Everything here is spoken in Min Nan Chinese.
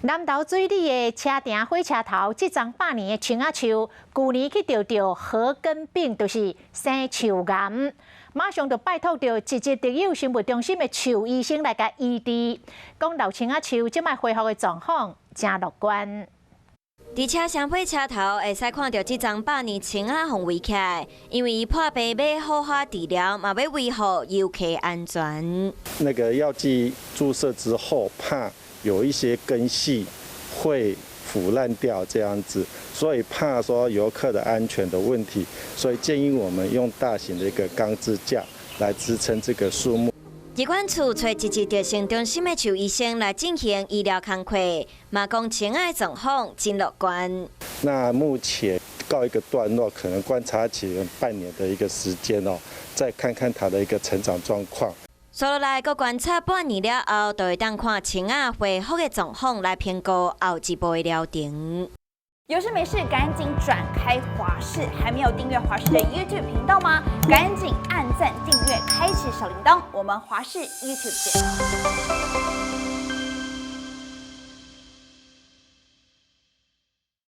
南投水里的車埕火車頭，這叢百年的青仔樹，舊年去著著褐根病，就是生樹癌，馬上就拜託著一一特有生物中心的獸醫生來共醫治。講老青仔樹這擺恢復的狀況誠樂觀。佇車城火車頭會使看著這叢百年青仔予圍起來，因為伊破病欲好好治療，嘛欲維護遊客安全。那個藥劑注射之後，怕有一些根系會腐爛掉，這樣子，所以怕說遊客的安全的問題，所以建議我們用大型的一個鋼支架來支撐這個樹木。疾管處揣一一特生中心的獸醫生來進行醫療工課，嘛講青仔的狀況真樂觀。那目前告一個段落，可能觀察期半年的一個時間哦，再看看它的一個成長狀況。紲落來，閣觀察半年了後，就會當看青仔恢復的狀況來評估後一步的療程。有事沒事趕緊轉開華視，還沒有訂閱華視的 YouTube 頻道嗎？趕緊按讚訂閱，開啟小鈴鐺。我們華視 YouTube 見。